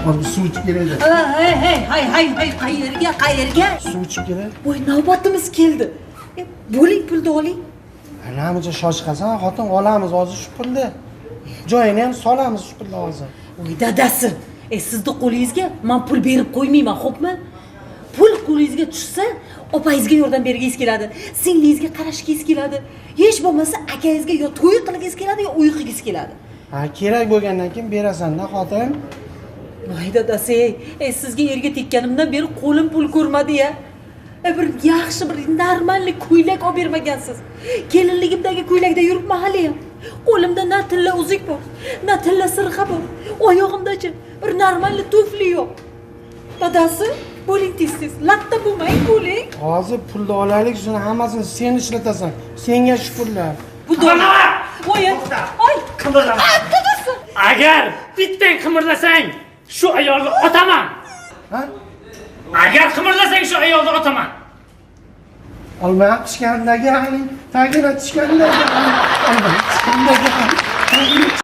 Hozir suv ichib kelaydi. Hey, hey, hay, hay, hay, qayerga, qayerga? Suv ichib kelay. Voy, navbatimiz keldi. Bo'ling, pulni oling. Namuncha shoshqasan, xotin, olamiz hozir shu pulni. Joyini ham solamiz shu pulni hozir. Voy, dadasi, sizni qo'lingizga man pul berib qo'ymayman, xo'pmi? Pul qo'lingizga tushsa, opangizga yordam bergingiz keladi, singlingizga qarashgingiz keladi. Hech bo'lmasa akangizga yo to'y qilgingiz keladi, yo uy qilgingiz keladi. Ha, kerak bo'lgandan keyin berasan-da, xotin. Voy dadasi, sizga erga tekkanimdan beri qo'lim pul ko'rmadi-ya. Bir yaxshi, bir normalniy ko'ylak olib bermagansiz. Kelinligimdagi ko'ylakda yuribman haliyam. Qo'limda na tilla uzuk bor, na tilla sirg'a bor. Oyog'imdachi bir normalniy tufli yo'q. Dadasi, bo'ling tez-tez, latta bo'lmang, bo'ling. Hozir pulni olaylik, shuni hammasini sen ishlatasan. Senga shu pullar. Bu Voy, ay, Qimirlama. Dadasi. Agar bittang qimirlasang, shu ayolni otaman. Ha? Agar qimirlasang, shu ayolni otaman. Olma pishgandagi haling, tagini tushgandagi haling. Olma pishgandagi haling, tagini